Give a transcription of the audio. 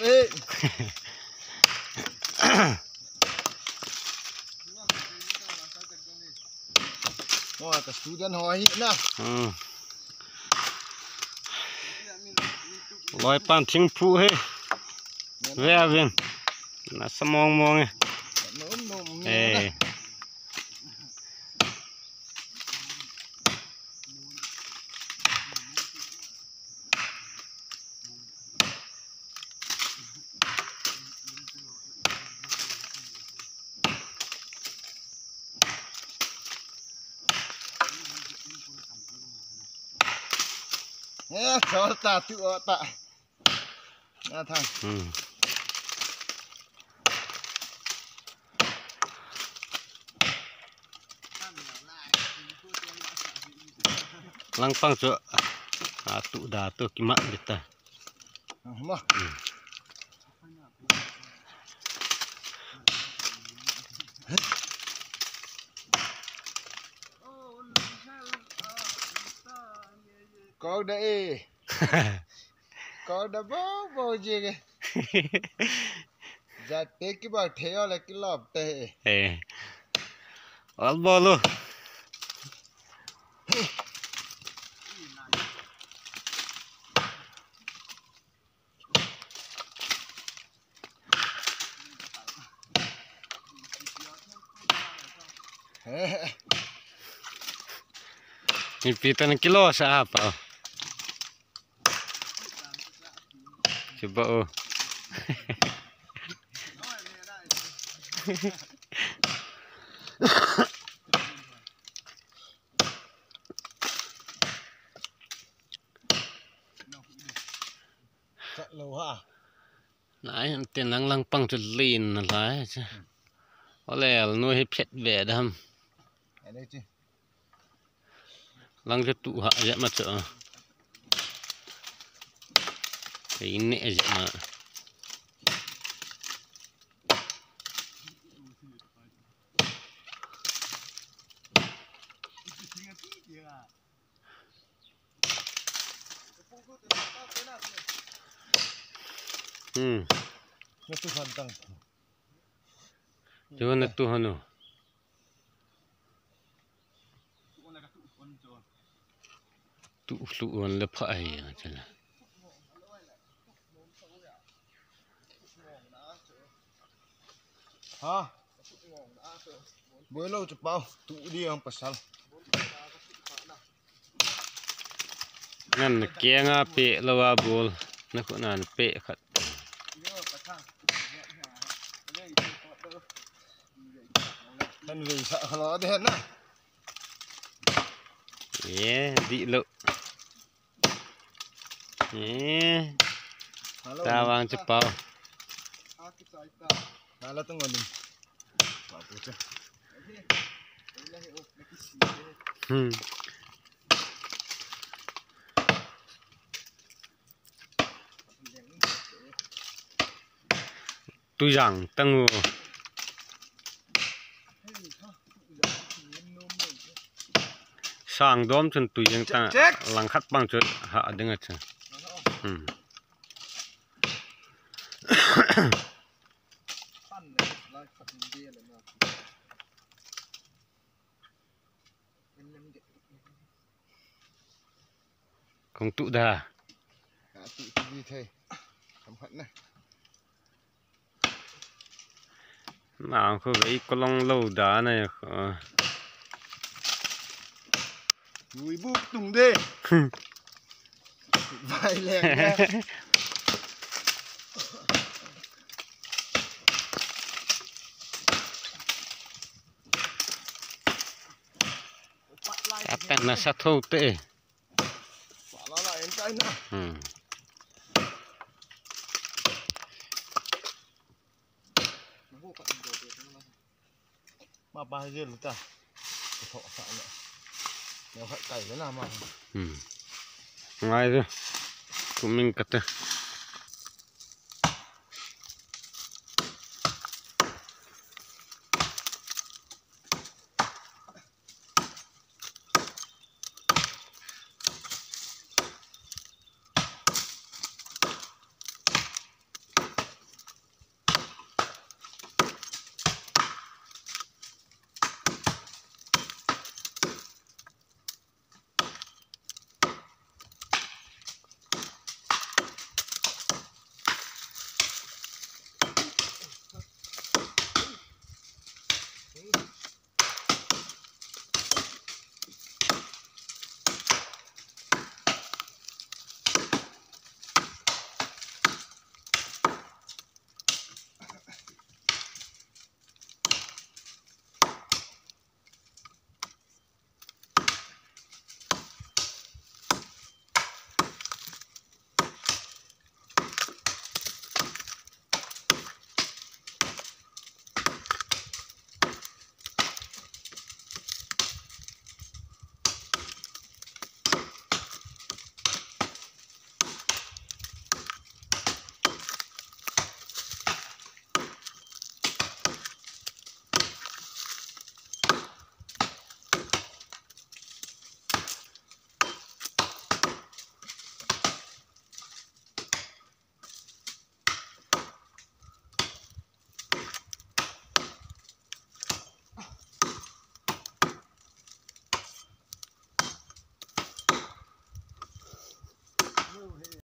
Đấy. Rồi, cả student hỏi hiện na. Loi pan thing phu he. Ve vin. Na samong mong. Eh. Cho ta tự ta. Nha thằng. Lang pang cho à tụ đà tụ kim mạng được ta. Có đây. Có đá bó bó gì cái. Dạ thế cái bảo thế là cái lọp tệ. Ê. Al bolo. Ni pitan kilo sa apa? Coba oh. Nãy tiền lăng lăng băng chuột lìn lại chứ. Có lẽ nuôi hết phết về đâm. Lăng cho tụ hạ dễ mà sợ. Cái nẹ dễ mà. Chú nó tu hanu. Tu tu on le phai à chả. Hả? Bữa lâu chụp bao tụ đi không pasal. Ngăn kia ngà pe lawa bol, nó cũng là pe khát. Mình vì sợ nó đen á. Yeah, dị lộ. Yeah. Ta vang chụp bao. Tôi rằng tăng sang đom chân tùy yang ta lăng khát băng chân hạ đứng ở chân. Không tụ đà. Nào không phải có long lâu đá này. Mùi bút tùng đê. Vài lẹn nha. Apa na satu teh. Mà ba giờ ta. Thọ sợ nữa. Nếu hãy cày thế nào mà. Ngoài rồi. Cũng mình cắt.